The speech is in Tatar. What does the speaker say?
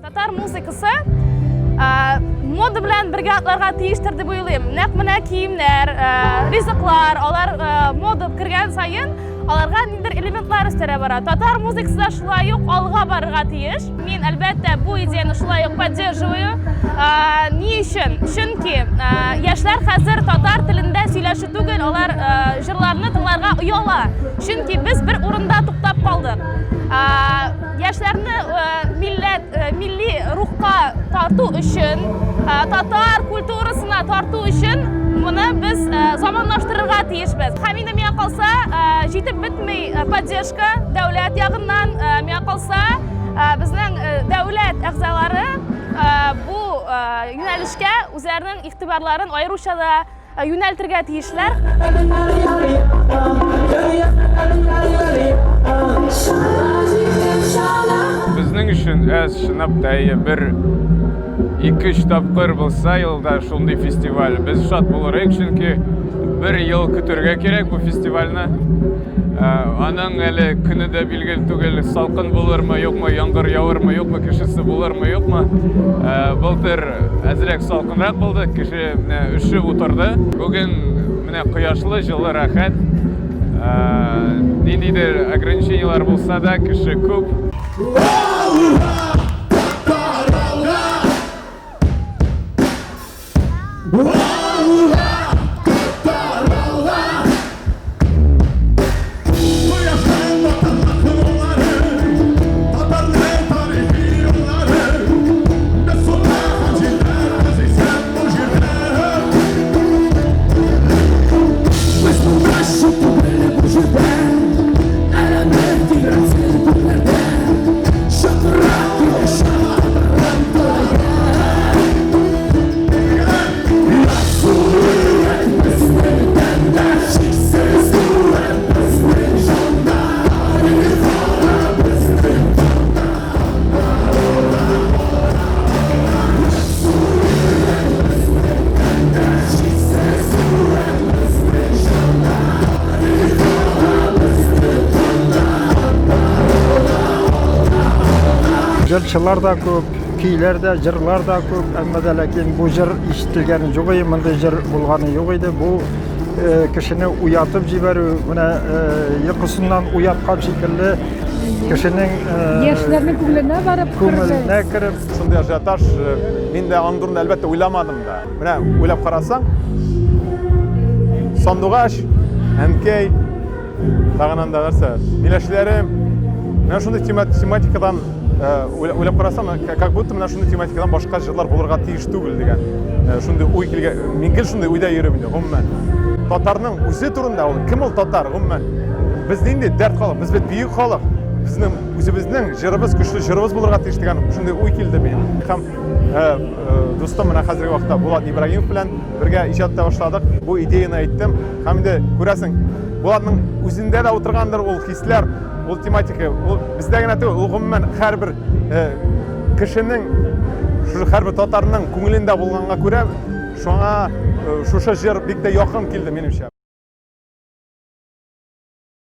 Татар музыкасы мода белән бергә атларга тиештер дип уйлыйм. Нәкъ менә киемнәр, ризыклар, алар мода кергән саен аларга ниндидер элементлар өстәлә бара. Татар музыкасы да шулай ук алга барырга тиеш. Мин, әлбәттә, бу идеяны шулай ук поддерживаю. Ни өчен? Чөнки яшьләр хәзер татар телендә сөйләшү түгел, алар җырларны тыңларга ояла. Чөнки без бер урында туктап калдык. Яшьләрне милләт, милли рухка тарту өчен, татар культурасына тарту өчен моны без заманлаштырырга тиешбез. Һәм инде миңа калса, җитеп бетми поддержка дәүләт ягыннан, миңа калса, безнең дәүләт әгъзалары бу юнәлешкә үзләренең игътибарларын аеруча да юнәлтергә тиешләр. Безнең өчен әз, чынлап та, әйе, бер ике-өч тапкыр булса елда шундый фестиваль, без шат булыр идек, чөнки бер ел көтергә кирәк бу фестивальне. Аның әле көне дә билгеле түгел, салкын булырмы, юкмы, яңгыр явырмы, юкмы, кешесе булырмы, юкмы. Былтыр әзрәк салкынрак булды, кеше менә өшеп утырды. Бүген менә кояшлы, җылы, рәхәт. Ниндидер ограничениелар булса да, кеше күп. Җырчылар да күп, көйләр дә, җырлар да күп, әмма дә ләкин бу җыр ишетелгәне юк иде, мондый җыр булганы юк иде. Бу э, кешене уятып җибәрү, менә э, йокысыннан уяткан шикелле кешенең э, яшьләрнең күңеленә барып күңеленә кереп шундый ажиотаж мин дә аның турында әлбәттә уйламадым да. Менә уйлап карасаң, сандугач, әнкәй, тагын анда нәрсә, миләшләрем. Менә шундый тематикадан уйлап карасам, как будто менә шундый тематикадан башка җырлар булырга тиеш түгел дигән шундый уй килгән. Мин гел шундый уйда йөрим инде, гомумән. Татарның үзе турында ул, кем ул татар, гомумән? Без нинди дәрт халык, без бит бөек халык. Безнең үзебезнең җырыбыз, көчле җырыбыз булырга тиеш дигән шундый уй килде миңа. Һәм дустым менә хәзерге вакытта Булат Ибрагимов белән бергә иҗат итә башладык. Бу идеяны әйттем. Һәм инде күрәсең, Булатның үзендә дә утыргандыр ул хисләр, ул тематика. Ул бездә генә түгел, ул гомумән һәрбер кешенең, шушы һәрбер татарның күңелендә булганга күрә, шуңа шушы җыр бик тә якын килде минемчә.